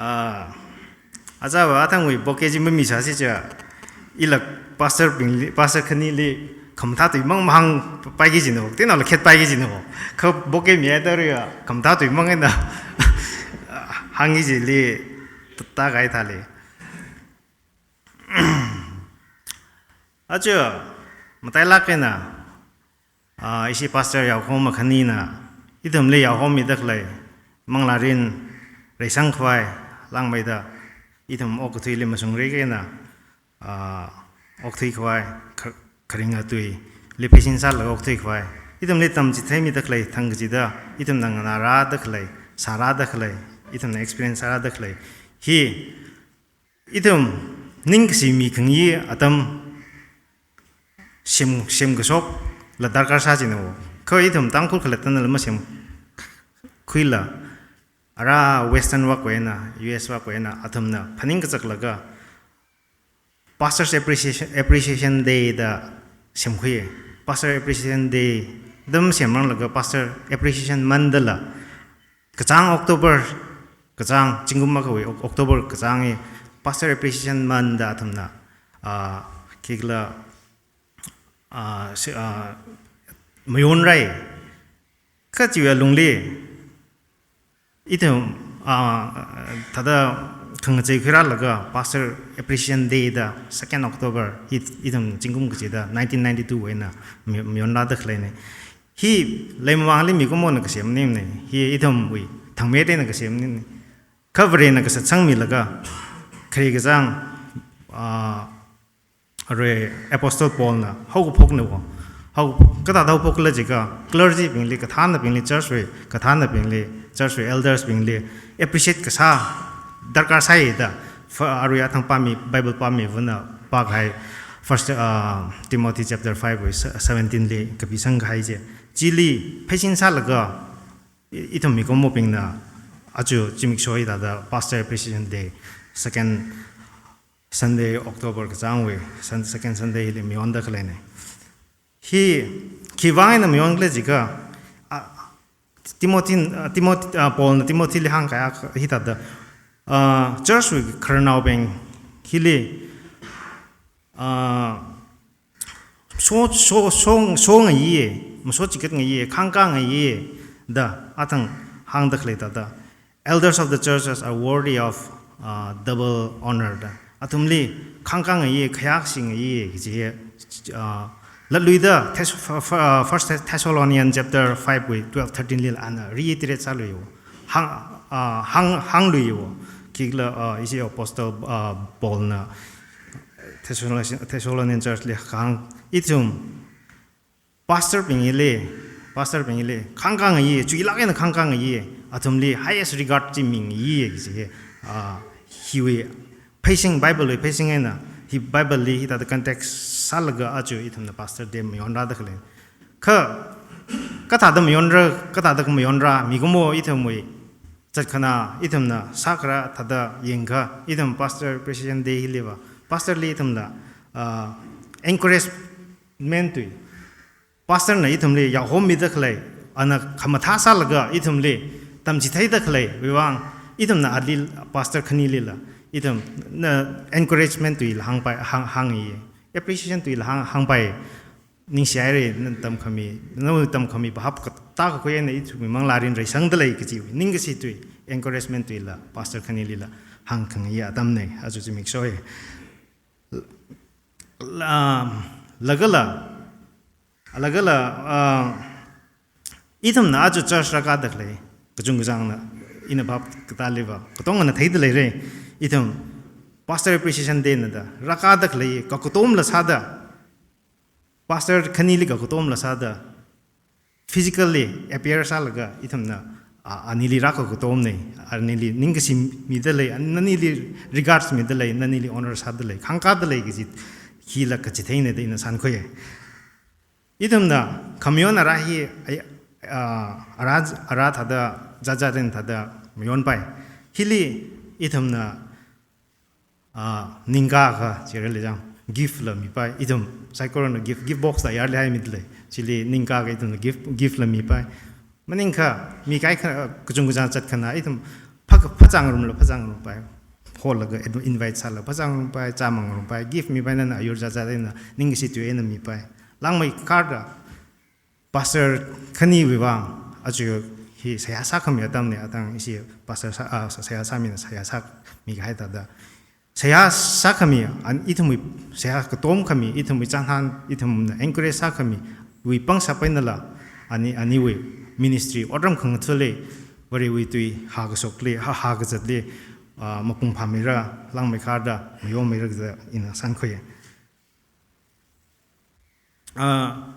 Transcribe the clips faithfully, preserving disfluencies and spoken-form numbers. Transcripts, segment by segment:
Ah, aja va athangwui bouquet chi mamisāsi cha, ila pastor bingli, pastor khanili khamathā tuimang mahāngpaiki jina, tinaola khetpaiki jina. Kha bouquet mihaida ria khamathā tuimang eina hāngki chili ta, ta kahai thāli. Aja, matailāk eina, ah, ishi pastor yaokhoma khanina, ithumli yaokhomida khalei, manglārin reisangkhavai, langmeida, ithum okathuili mashungri eina, ah, okthuikhavai, kha-, kharinga tuili pheisin sālaga okthuikhavai, ithumli tamchitheimida khalei thang kachida, ithumna nganārada khalei, sārada khalei, ithumna experience sārada khalei. Hi, ithum ningkashi mikhangayi atam sem, semkashokla darkar sā jina. Kha ithum Tangkhul khalattanala masemkhuila, ara Western world wui eina, U S world wui eina, athumna phaning kachaklaga Pastors Appreciation, Appreciation Day da semkhui. Pastor Appreciation Day da masemranglaga Pastor Appreciation Month dala kachāng October, kachāng zingkum akhawui Oc-, October kachāng hi Pastor Appreciation Month da athumna, ah, khikhala, ah, si-, ah, mayonrai. Kha chiwui alungli, ithum, ah, thāda khangachei khuirālaga Pastor Appreciation Day da second October hi ithum zingkum kachida nineteen ninety-two wui eina mi-, mayonrāda khaleina. Hi leimamangli mikumona kasemnina, hi ithumwui thangmeida eina kasemnina. Kha Varena kasatsangmilaga, khare kachāng, ah, arui Apostle Paulna haokaphokna wo. Hao, kathāda haophokla jiakha, clergy bingli, kathānabingli, church wui kathānabingli, church wui elders bingli appreciate kasā, darkar sāi da, fa-, arui athang pāmi, Bible pāmivana pākahai, First, ah, Timothy chapter five wui se-, seventeen li kapisangkahai chi. Chili pheisin sālaga, i-, ithum mikumobingna aja zimiksho hithāda Pastor Appreciation Day, second Sunday, October kachāngwui, Sun-, second Sunday hili mayonda khaleina. Hi, khiwui vang eina mayonkhala jiakha, ah, Timothy, ah, Timothy, ah, Paulna Timothyli hāngkahai hithāda, ah, church wui khararnaobing hili, ah, so, so, so, so ngayi, maso chikat ngayi, khangkā ngayi da athang hāngda khalei thāda, "Elders of the churches are worthy of, uh, double honor," da. Athumli khangkā ngayi, khayākshi ngayi kaji, uh, latluida Thes-, f-, f-, uh, First Thessalonians chapter five wui twelve, thirteen lila ana reiterate sāluiya. Hāng, uh, hāng, hāngluiya. Khikhala, uh, ishi Apostle, uh, Paulna Thessalonian, Thessalonian church li hāng, ithum pastor bingli, pastor bingli khangkā ngayi, chuilāk eina khangkā ngayi, athumli highest regard chi mingayi kaji, ah, hiwui pheising, Bible wui pheising eina, hi Bible li hithāda context sālaga aja ithumna Pastor Day mayonrāda khalei. Kha, kathāda mayonra, kathāda mayonra, mikumo ithumwui zatkhanā, ithumna sākharā thāda yangakha, ithum Pastor Appreciation Day hiliva, pastor li ithumna, ah, encouragement tui. Pastor na ithumli yaohommida khalei, ana khamathā sālaga ithumli tamchitheida khaleiwui vang, ithumna ali pastor khanilila, ithumna encouragement tuila hāngpai, hāng, hāngi, appreciation tuila hāng, hāngpai. Ningshihaira, nana tamkhami, nawui tamkhami bhap katā kakhui eina ithumwui manglārin reisangda lei kaji, ningkashi tui, encouragement tuila, pastor khanilila hāngkhangayi atamna, aja zimiksho hi. La, lagala, lagala, ah, ithumna aja church rākāda khalei, kachungkachāngna, ina bhap katāliva, katongana theida leira, ithum Pastor Appreciation Day na da, rākāda khalei, kakatomla sāda, pastor khanili kakatomla sāda, physically appear sālaga ithumna, a, anili rākakatomna, anili ningkashimida lei, an-, nanili regards mida lei, nanili honor sāda lei, khangkāda lei kaji, hila kachitheina da ina sankhuiya. Ithumna khamayon arā hi, ai, a, arā, arā thāda, jajat eina thāda mayonpai. Hili ithumna, ah, ningkakha, chirali jang, gift la mipai, ithum, saikorana gift, gift box la yarli haimida lei, chili ningkakha ithumna gift, gift la mipai. Maningakha, mikahai kha, kachungkachāng zatkhanā, ithum, phā phachāngarumla phachāngarumpai. Hall laga ad-, invite sāla phachāngarumpai, chāmangarumpai, gift mipaina, ayur jajat eina, ningkashi tui eina mipai. Langmeikharda, Pastor khaniwui vang, aja hi seihā sākhami atamna, atang ishi Pastor sā, ah, seihā sāmina, seihā sāmi kahai thāda. Seihā sākhami, an ithumwui seihā katom khami, ithumwui chānhān, ithumna encourage sākhamiwui pangshap einala, ani, aniwui ministry, otram khangathāli, Varewui tui hākashokli, hā, hākazatli, ah, mapung phāmira, langmeikharda, mayonmira kaja ina sankhui. Ah,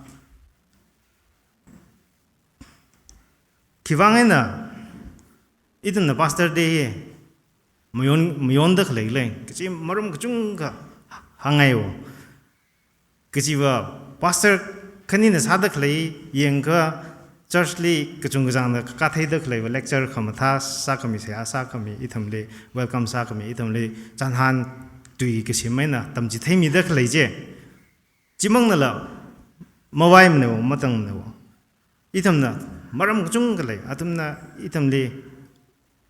khiwuivang eina, ithumna Pastor Day hi mayon, mayonda khalei lei, kachi maram kachungkha hāngngaiwo. Kachiva Pastor khanina sāda khalei yangkha church li kachungkachāngna katheida khaleiva lecture khamathā sākhami, seihā sākhami, ithumli welcome sākhami, ithumli chānhān tui kashi maina tamchitheimida khalei chi. Chimangnala, mavaimana wo, matangmana wo. Ithumna, maram kachungkha lei, athumna, ithumli,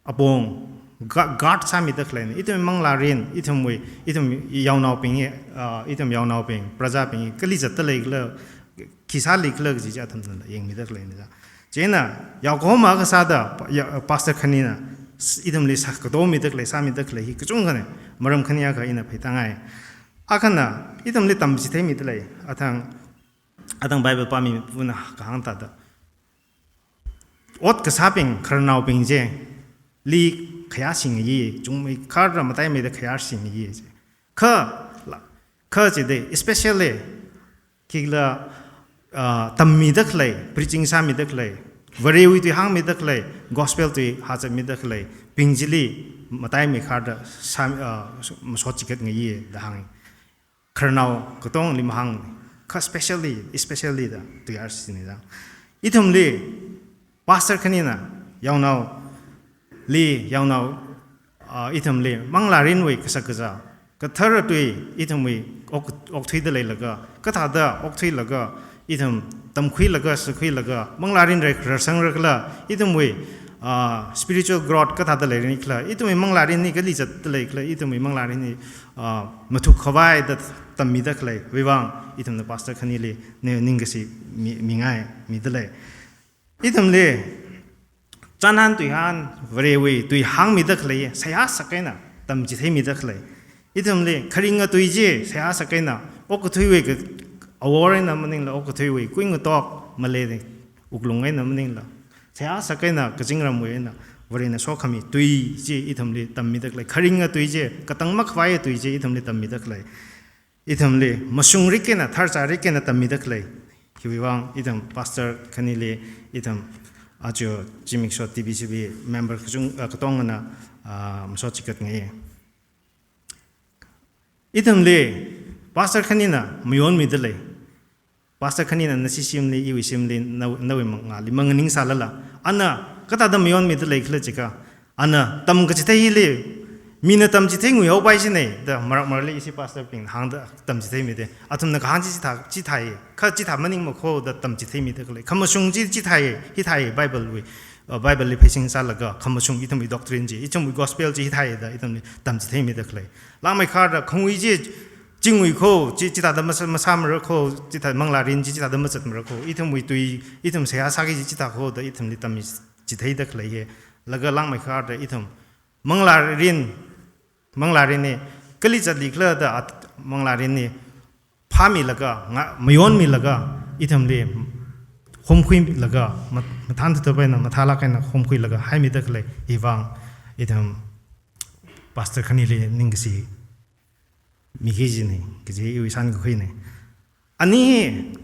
apong, ga-, guard sāmida khaleina, ithum manglārin, ithumwui, ithum yaonaobing, ah, ithum yaonaobing, prajabing, kali zatda leikhala, khi sālikhala kaji chi athumna yangmida khaleina. Chieina, yaokahoma kasāda, pa-, ya, Pastor khanina, s-, ithumli sā, katomida khalei, sāmida khalei hi kachungkhana, maram khani akha ina pheitāngai. Akhana, ithumli tamchitheimida lei, atang, atang Bible pāmi puna kahāng thāda. Ot kasābing, khararnaobing chili khayāshingayi, chungmeikharda mataimeida khayāshingayi chi. Kha, la, kha chida, especially, khikhala, ah, tammida khalei, preaching sāmida khalei, Varewui tui hāngmida khalei, gospel tui hāzatmida khaleibing chili, mataimeikharda sā, ah, masot chigatngayi da hānga. Khararnao katongli mahāng, kha specially, especially da, tui arsinida. Ithumli, Pastor khanina, yaonaoli, yaonao, ah, ithumli, manglārinwui kashak kazā, kathara tui, ithumwui, ok, okthuida leilaga, kathāda okthuilaga, ithum tamkhuilaga, sākhuilaga, manglārin rai, rarsangrakhala, ithumwui, ah, spiritual growth kathāda leirakhala, ithumwui manglārin hi kali zatda leikhala, ithumwui manglārin hi, ah, mathuk khavaida tammida khalei, wuivang, ithumna Pastor khanili, ni, ningkashi mi, mingai, mida lei. Ithumli, chānhān tuihān, Varewui tui hāngmida khalei, seihā sākahaina, tamchitheimida khalei. Ithumli, kharinga tui chi, seihā sākahaina, okathuiwui ka, awor eina maningla, okathuiwui, kuingatok, maleili, wuklung eina maningla. Seihā sākahaina, kazingramwui eina, Varena sokhami, tui chi, ithumli, tammida khalei. Kharinga tui chi, katang makhavai tui chi, ithumli, tammida khalei. Ithumli, mashung rikena, tharcha rikena tammida khalei. Khiwuivang, ithum Pastor khanili, ithum aja zimiksho T B C B member kachung, ah, katongana, ah, masot chigatngai. Ithumli, Pastor khanina mayonmida lei. Pastor khanina nashi shimli, iwui shimli, na, nawui mangāli manganingsālala. Ana, kathāda mayonmida leikhala jiakha, ana tamkachithei hili, mina tamchithei nguihaopai shine, da marak marali ishi Pastor bing hāngda tamchitheimida. Athumna kahāng chi chithā, chithāi, kha chithā maningmakho da tamchitheimida khalei. Khamashung chi chithāi, hithāi Bible wui, uh, Bible li pheisingasālaga, khamashung ithumwui doctrine chi, ithumwui gospel chi hithāi da, ithumli tamchitheimida khalei. Langmeikharda khangui chi, chingui kho, chi, chithāda masā, masāmara kho, chithā manglārin chi, chithāda mazatmara kho, ithumwui tui, ithum seihā sāki chi, chithā kho da, ithumli tamchitheida khalei hi. Laga langmeikharda ithum, manglārin, manglārin hi, kali zatlikhala da at-, manglārin hi, phāmilaga, nga, mayonmilaga, ithumli, homkhuilaga, mat-, mathān thuthup eina, mathālāk eina, homkhuilaga, haimida khalei, wuivang, ithum, Pastor khanili, ningkashi, miki jine, kaji iwui sankakhuine. Ani hi,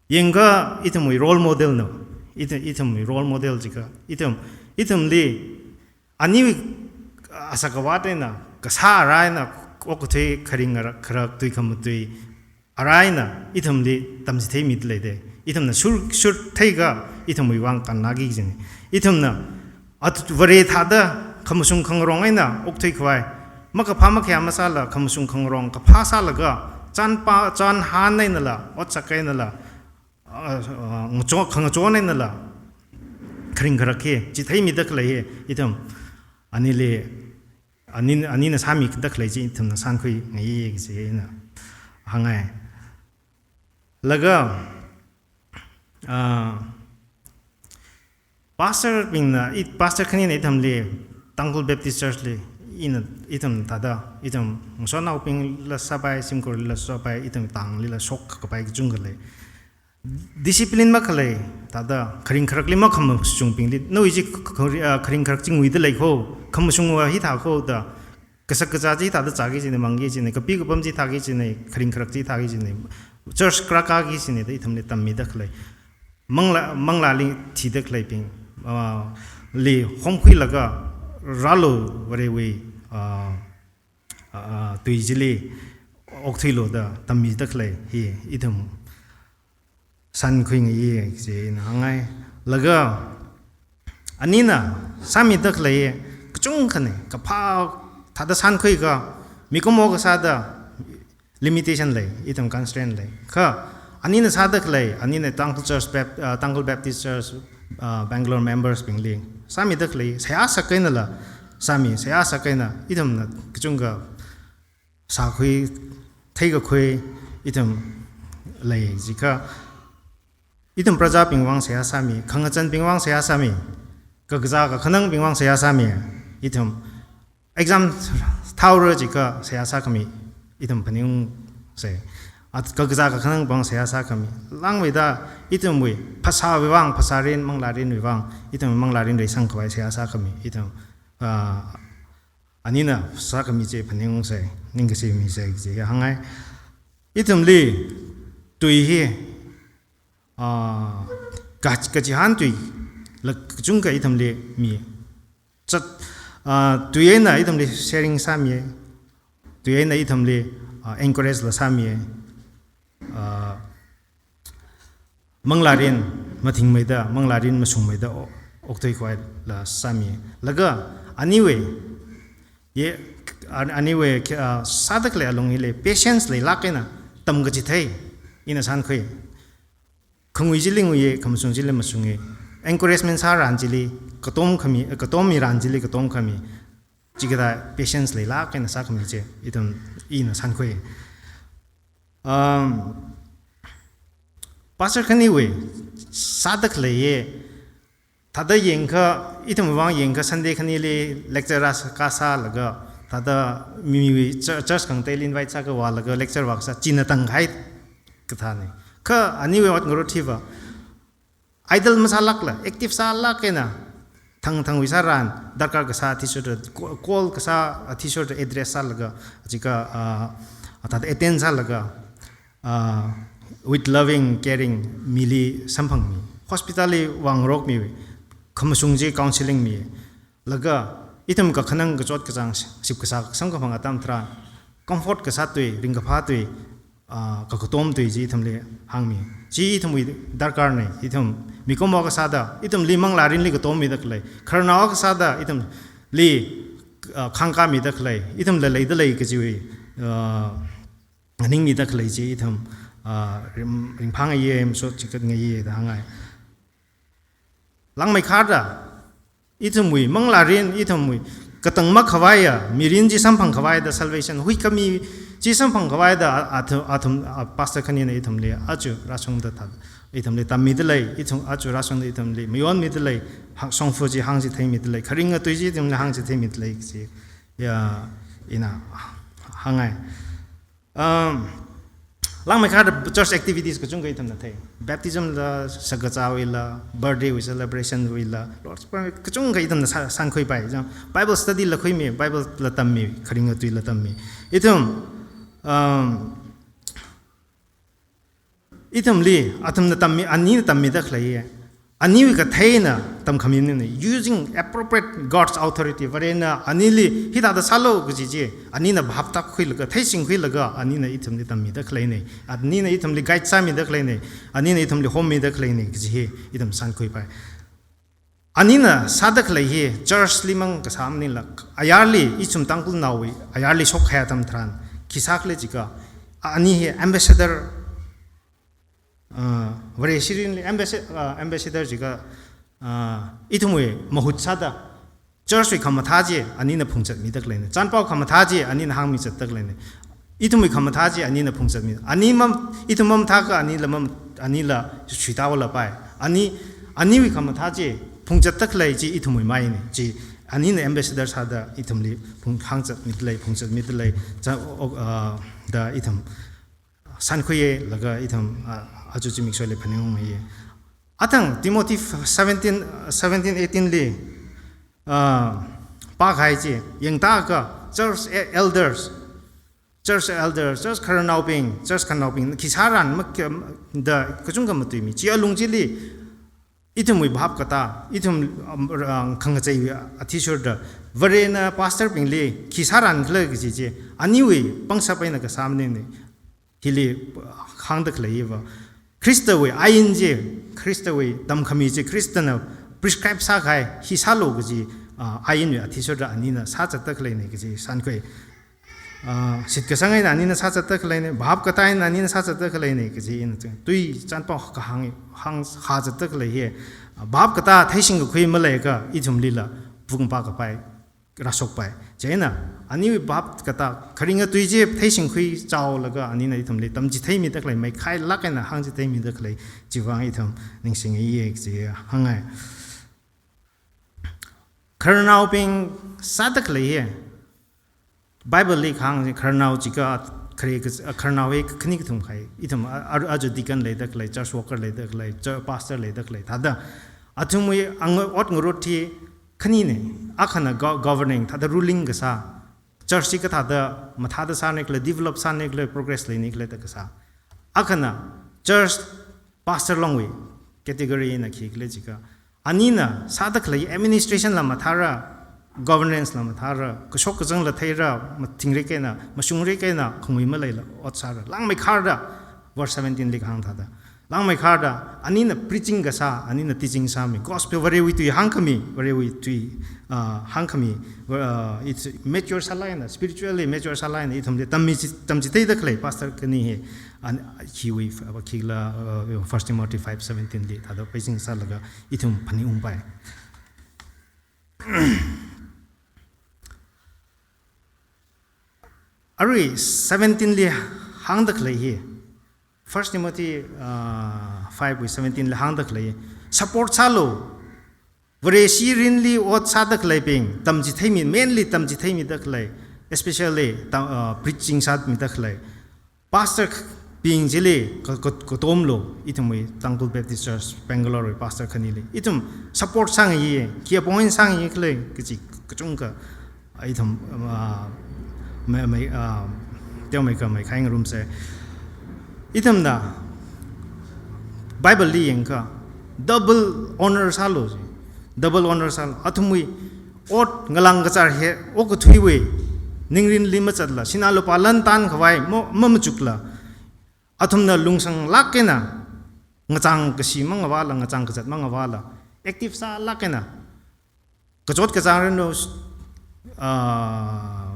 yangkha ithumwui role model na, ithum, ithumwui role model jiakha, ithum, ithumli, aniwui asak avat eina, kasā ara eina, okathui kharing ara, kharak tui khamatui, ara eina, ithumli tamchitheimida leida. Ithumna shur, shur theikha, ithumwui vang kannaki jine. Ithumna, at-, Vare thāda khamashung khangarong eina okthuikhavai. Makaphā makhayā masāla khamashung khangarong kaphā sālaga, chānpa, chānhān einala, otsak einala, ah, ah, ngacho-, khangachon einala, kharing kharak hi, chitheimida khalei hi, ithum, anili, ani, anina sāmida khalei chi ithumna sānkhuingai kaji ina hāngngai. Laga, ah, pastor bingna, i, pastor khanina ithumli, Tangkhul Baptist Church li, ina, ithum thāda, ithum ngasotnaobingla sāpai, shimkhurlila sāpai, ithum tanglila shokkapai kachungkha lei. Discipline makhalei, thāda, kharing kharakli makhamashungbingli, nawui chi k-, k-, ah, kharing kharak chi nguida lei kho, khamashungva hithā kho da, kasak kazā chi thāda zāki kajina, mangki kajina, kapi kapam chi thāki kajina, kharing kharak chi thāki kajina, church kara kāki kajina da ithumli tammida khalei. Manglā, manglāli thida khaleibing, ah, li homkhuilaga rālu Varewui, ah, ah, tui chili okthuilu da tammida khalei hi ithum sānkhuingai kaji ina hāngngai. Laga anina sāmida khalei kachungkhana, kaphā thāda sānkhuiakha, mikumo kasāda limitation lei, ithum constraint lei. Kha anina sāda khalei, anina Tangkhul Church Bap-, ah, Tangkhul Baptist Church, ah, Bangalore members bingli sāmida khalei, seihā sākahainala sāmi, seihā sākahaina, ithumna kachungkha sākhui, theikakhui ithum lei jiakha, ithum prajabing vang seihā sāmi, khangazanbing vang seihā sāmi, kakazā kakhanangbing vang seihā sāmi, ithum exam thaora jiakha seihā sākhami, ithum phaningungsa. At kakazā kakhanangbing vang seihā sākhami. Langmeida ithumwui phasāwui vang, phasārin, manglārinwui vang, ithum manglārin reisangkhavai seihā sākhami, ithum, ah, anina sākhami chi phaningungsa, ningkashi misa kaji hāngngai. Ithumli tui hi, ah, ka-, kachihān tui, la kachungkha ithumli mi. Chat, ah, tui eina ithumli sharing sāmi, tui eina ithumli, ah, encourage la sāmi, ah, manglārin mathingmeida, manglārin mashungmeida o-, okthuikhavai la sāmi. Laga aniwui, ye, an-, aniwui, ah, sāda khalei alung hili patience leilāk eina tamkachithei ina sānkhui. Khangui chili nguiya, khamashung chili mashunga. Encouragement sāran chili katomkhami, katommiran chili katomkhami. Chikathā patience leilāk eina sākhami chi ithum ina sānkhui. Um, pastor khaniwui sāda khaleiya, thāda yangakha, ithum vang yangakha Sunday khanili lecture rā sā, kasālaga, thāda mi, mi chur-, church khangateili invite sākha vālaga lecture vākasā china tangkahai kathāna. Kha aniwui ot ngarut hiva, idle masālākla, active sālāk eina, thangthangwui sāran, darkar kasā athishurda, ca-, call kasā athishurda address sālaga, jiakha, ah, thāda attend sālaga, ah, with loving, caring, mili samphangmi. Hospital li vāngarokmi, khamashung chi counseling mi. Laga, ithum kakhanang kachot kachāng ship kasā samkaphang atam tharan, comfort kasā tui, ringkaphā tui, ah, kakatom tui chi ithumli hāngmi. Chi ithumwui darkarna, ithum mikumo kasāda, ithumli manglārinli katommida khalei. Khararnao kasāda, ithumli, ah, khāngkāmida khalei. Ithumla leida lei kajiwui, ah, nganingmida khalei chi ithum, ah, ring, ringphāngaiya, masot chikatngaiya da hāngngai. Langmeikharda, ithumwui, manglārin, ithumwui, katang makhavaiya, mirin chi samphangkhavaida salvation, huikhami chi samphangkhavaida, a-, athum, athum, a, pastor khanina ithumli, aja rāshungda thā, ithumli tammida lei, ithum, aja rāshungda ithumli, mayonmida lei, hāng, shongfa chi hāngchitheimida lei, kharinga tui chi ithumli hāngchitheimida lei, chi, ya, ina, hāngngai. Um, langmeikharda church activities kachungkha ithumna thei. Baptism la, sakazāwuila, birthday wui celebration wuila, Lord's Prayer kachungkha ithumna sā-, sānkhuipai. Jang, Bible study la khuimi, Bible la tammi, kharinga tui la tammi. Ithum, um, ithumli, athumna tammi, anina tammida khalei, aniwui katheina tamkhaminina, using appropriate God's authority, Varena anili hithāda sālu kaji chi, anina bhap tākhuilaga, theishingkhuilaga, anina ithumli tammida khaleina, anina ithumli guide sāmida khaleina, anina ithumli hommida khaleina kaji hi ithum sānkhuipai. Anina sāda khalei hi church li mang kasā maningla, ayarli, ithum Tangkhulnaowui ayarli shokkahai atam tharan, khi sākhala jiakha, ani hi ambassador, ah, Vareshi mirinli ambassa-, ah, ambassador jiakha, ah, ithumwui mahut sāda, Church wui khamathā chi anina phungzatmida khaleina. Chanpao khamathā chi anina hāngmizatda khaleina. Ithumwui khamathā chi anina phungzatmi. Ani mam, ithum mamathāakha anila mam, anila shuitao lapai. Ani, aniwui khamathā chi phungzatda khalei chi ithumwui maina. Chi anina ambassador sāda ithumli phung, hāngzatmida lei, phungzatmida lei, cha, o, ah, da ithum sankhuiya laga ithum, ah, aja zimiksho li phaningungya. Athang Timothy seventeen, seventeen, eighteen li, ah, pākahai chi, yangda akha church e-, elders, church elders, church khararnaobing, church khararnaobing, khi sāran mak-, da kachungkha matuimi. Chi alung chili, ithumwui bhap katā, ithum, um, um, khangacheiwui athishurda, Varena pastor bingli khi sāran khala kaji chi, aniwui pangshap eina kasā maningna, hili hāngda khaleiva. Khristawui ain chi, Khristawui tamkhami chi, Khristana prescribe sākahai, hi sālu kaji, ah, ainwui athishurda anina sāzatda khaleina kaji sankhui. Ah, shitkasang eina anina sāzatda khaleina, bhap katā eina anina sāzatda khaleina kaji ina chang. Tui chanpao kahāng, hāng, hāzatda khalei hi, ah, bhap katā theishingkakhui maleiakha ithumlila pung pākapai, rāshokpai. Chieina, aniwui bhap katā kharinga tui chi theishingkhui chaolaga anina ithumli tamchitheimida khalei, meikhailāk eina hāngchitheimida khalei, chiwui vang ithum ningshingya kaji hāngngai. Khararnaobing sāda khalei hi, Bible li kahāng chi khararnao jiakha khare ka, khararnao hi khani kathum kahai. Ithum a, a, aja deacon leida khalei, church worker leida khalei, church pastor leida khalei. Thāda athumwui ang ot ngarut hi khanina, akhana go-, governing, thāda ruling kasā. Church chi kathāda mathāda sāni khala, develop sāni khala, progress leini khala da kasā. Akhana church pastor longwui category na khi khala jiakha, anina sāda khalei administration la mathāra, governance la mathāra, kashok kazang la theira, mathingrik eina, mashungrik eina, khangui maleila ot sāra. Langmeikharda, verse seventeen li kahāng thāda. Langmeikharda, anina preaching kasā, anina teaching sāmi. Gospel Varewui tui hāngkhami, Varewui tui, ah, hāngkhami, ah, it's mature sālāk eina, spiritually mature sālāk eina, ithumli tammi chi, tamchitheida khalei, pastor khani hi, an, khiwui, khila, ah, First Timothy five seventeen li, thāda preaching sālaga, ithum phaningungpai. Arui seventeen li hāngda khalei hi. First Timothy, uh, five wui seventeen li hāngda khalei. Support sālu. Vareshi mirinli ot sāda khaleibing, tamchitheimi, mainly tamchitheimida khalei, especially tam, uh, preaching sāmida khalei. Pastor bing chili ka, ka, katomlu, ithumwui Tangkhul Baptist Church Bangalore wui pastor khanili. Ithum support sāngayi, khi appoint sāngayi khala kaji kachungkha, ithum, ah, mai, mai, ah, teomeikha maikhai ngarumsa. Ithumna Bible li yangakha, double honor sālu ji. Double honor sālu. Athumwui ot ngalang kachar hi, okathuiwui ningrinli mazatla, sinā lupā lan tankhavai, mo, mamachukla, athumna lungsanglāk eina, ngachang kashi mangavāla, ngachang kazat mangavāla, active sālāk eina, kachot kazang ranu, ah,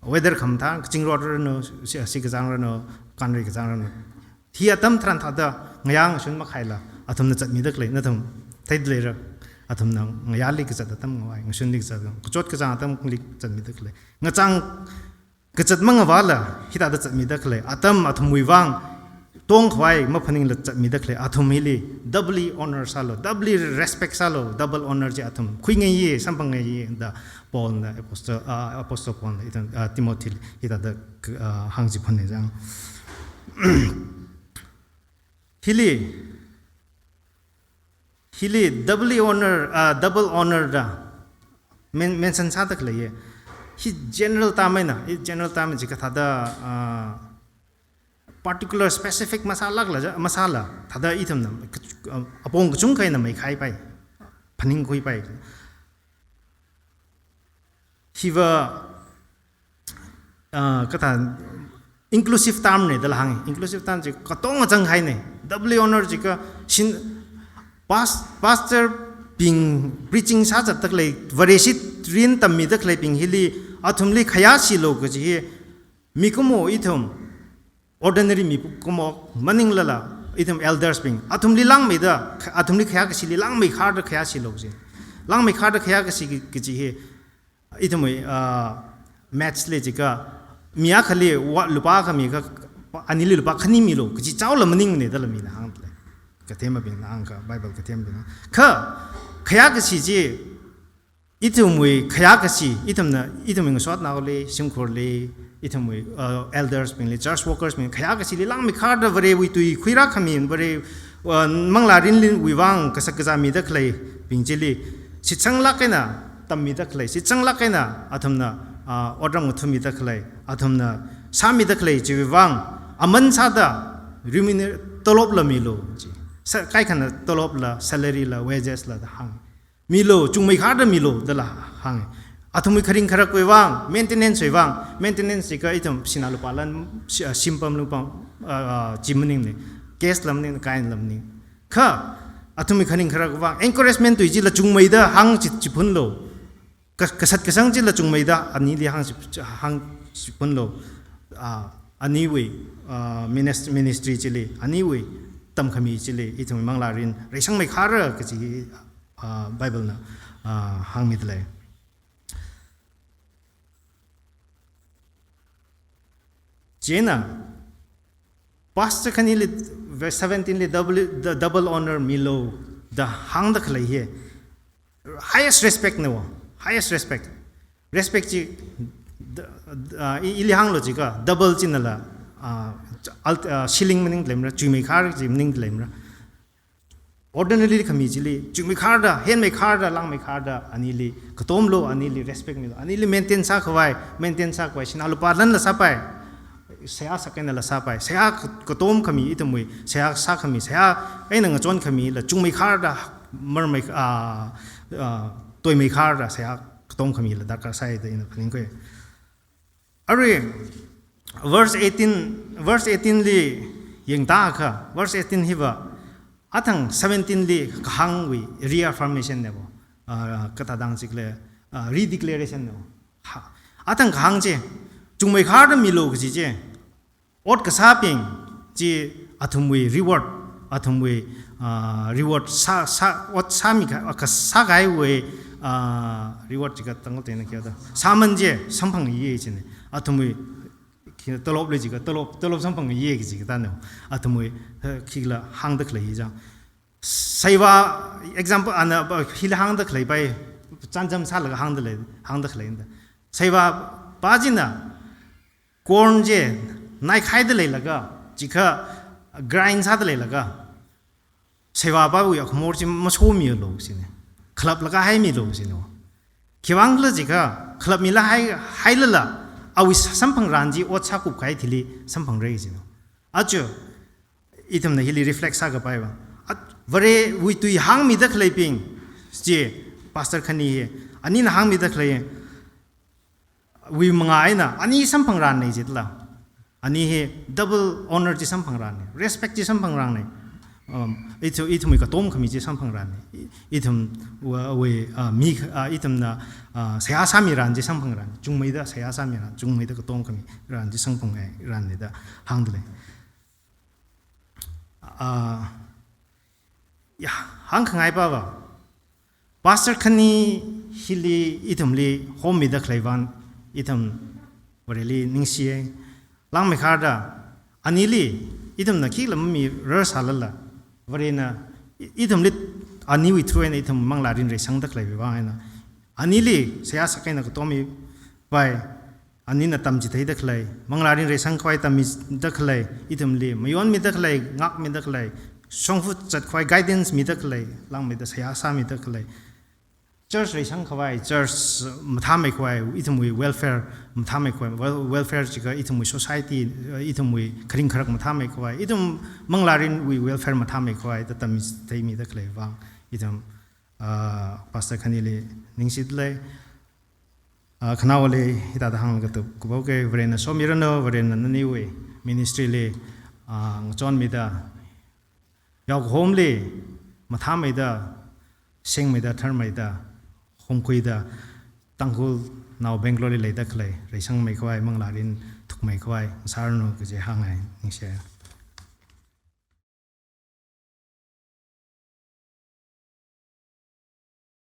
weather khamathā, kachingrot ranu, shi, shi kazang ranu, kanri kazang ranu. Hi atam tharan thāda ngayā ngashun makhaila, athumna zatmida khalei, nathum theida leira, athumna ngayāli kazat atam ngavai, ngashunli kazat, kachot kazang atamli zatmida khalei. Ngachang kazat mangavāla, hithāda zatmida khalei, atam athumwui vang, tongkhavai maphaningla zatmida khalei, athum hili, doubly honor sālu, doubly respect sālu, double honor chi athum khuingayi, samphangngaiyi, da Paul na apostle, ah, apostle Paul na ithum, ah, Timothy li, hithāda, ah, hāngchiphanna jang. Hili, hili doubly honor, ah, double honor da men-, mention sāda khaleiya. Hi general term eina, hi general term chi kathāda, ah, particular specific masālākla ja, masāla, thāda ithumna, ah, apong kachungkha eina maikhaipai, phaningkhuipai. Hiva, ah, kathā inclusive term na dala hānga. Inclusive term chi katong achang haina. Doubly honor jiakha shin pas-, pastor bing preaching sāzatda khalei, Vareshi mirin tammida khaleibing hili, athumli khayāshilu kaji hi, mikumo ithum, ordinary mikumo maninglala, ithum elders bing, athumli langmeida, athumli khayā kashili langmeikharda khayāshilu kaji. Langmeikharda khayākashi ki-, kaji hi, ithumwui, ah, maths li jiakha, mi akhali wa-, lupā khami kha, anili lupā khani milu, kaji chaola maningne dala mina hāngda lei. Kathemabingna hāngkha, Bible kathemabingna. Kha, khayākashi chi, ithumwui khayākashi, ithumna, ithumwui ngasotnaoli, shimkhurli, ithumwui, uh, elders bingli, church workers bingli, khayākashili langmeikharda Varewui tui khuirākhami, Vare, uh, manglārinliwui vang kasak kazā mida khaleibing chili, shitsanglāk eina tammida khalei, shitsanglāk eina athumna, uh, otram ngathāmida khalei, athumna sāmida khalei chiwui vang, aman sāda remuner-, tolopla milu, chi. Sa-, kaikhana tolopla, salary la, wages la da hāng. Milu, chungmeikharda milu, dala hāng. Athumwui kharing kharakwui vang, maintenance wui vang, maintenance jiakha ithum sinā lupā lan, shi-, ah, shim pam lu pam, ah, ah, chi maningne, cash la maning, kain la maning. Kha, athumwui kharing kharakwui vang, encouragement tui chila chungmeida hāng chi, chiphunlu. Ka-, kasat kasang chila chungmeida, anili hāng chi, hāng chiphunlu. Ah, aniwui, ah, minis-, ministry chili, aniwui tamkhami chili, ithum manglārin, reisangmeikhara kaji, ah, Bible na, ah, hāngmida lei. Chieina, Pastor khanili, verse seventeen li double, the double honor milu da hāngda khalei hi, highest respect ne wo, highest respect. Respect chi, d-, d-, ah, i-, ili hānglu jiakha, double chinala, ah, alt-, ah, ceiling maningda leimara, chuimeikhar chi maningda leimara. Ordinarily khami chili, chungmeikharda, henmeikharda, langmeikharda, anili, katomlu, anili, respect milu, anili maintain sākhavai, maintain sākhavai, sinā lupā lanla sāpai, seihā sak einala sāpai, seihā ka-, katom khami, ithumwui, seihā sākhami, seihā eina ngachon khamila, chungmeikharda, marmei, ah, ah, toimeikharda, seihā katom khamila, darkar sāi da ina phaningkhui. Arui, verse eighteen, verse eighteen li yangda kha, verse eighteen hiva, athang seventeen li kahāngwui reaffirmation ne wo, ah, kathāda hāngsi khala, ah, redeclaration ne wo. Ha, athang kahāng chi, chungmeikharda milu kaji chi, ot kasābing chi athumwui reward, athumwui, ah, reward sā, sā, ot sāmi ka, kasākahaiwui, ah, reward jiakha Tangkhul eina khi da. Sāman chi samphangye chine. Athumwui khi tolop le jiakha tolop, tolop samphangye kaji kathāna. Athumwui, eh, khila hāngda khalei hi chang. Seiva, example, ana, ba, hila hāngda khaleipai, chānjam sālaga hāngda lei, hāngda khalei nda. Seivapa china, corn chi naikhaida leilaga, jiakha grind sāda leilaga, seivapawui akhamor chi masomilu sine. Khalap laga haimilu sine. Khiwuivang khala jiakha, khalapmila hai, hailala, awui samphangran chi ot sākupkahai thili samphangra sine. Aja, ithumna hili reflect sākapaiva. At, Varewui tui hāngmida khaleibing, chi, Pastor khani hi, anina hāngmida khalei, wui manga eina, ani samphangranne jitla. Ani hi double honor chi samphangranne, respect chi samphangranne. Um, ithu-, ithumwui katom khami chi samphangranne. I-, ithum wa-, wui, ah, mi kh-, ah, ithumna, ah, seihā sāmiran chi samphangran. Chungmeida seihā sāmiran, chungmeida katom khamiran chi samphangranne da hāngda lei. Ah, ya, hāngkhangaipava. Pastor khani hili ithumli hommida khaleiwui vang, ithum Vareli ningshiye. Langmeikharda, anili, ithumna khikhala mamirar sālala, Varena, i-, ithumli, aniwui through eina ithum manglārin reisangda khaleiwui vang eina, anili, seihā sak eina katommipai, anina tamchitheida khalei, manglārin reisangkhavai tammida khalei, ithumli, mayonmida khalei, ngākmida khalei, shongfa zatkhavai guidance mida khalei, langmeida seihā sāmida khalei. Church reisangkhavai, church mathāmeikhavai, ithumwui welfare mathāmeikhavai, wel-, welfare jiakha ithumwui society, ithumwui kharing kharak mathāmeikhavai, ithum manglārinwui welfare mathāmeikhavai, da tamchitheimida khaleiwui vang, ithum, ah, Pastor khanili ningshida lei. Ah, khanaowali hithāda hāngkatup kapo ke, Varena somiranu, Varena naniwui ministry li, ah, ngachonmida, yaokahomli mathāmeida, sengmeida, tharmeida, homkhuida, Tangkhulnao Bangalore li leida khalei, reisangmeikhavai, manglārin thukmeikhavai, sāranu kaji hāngngai, ningshiya.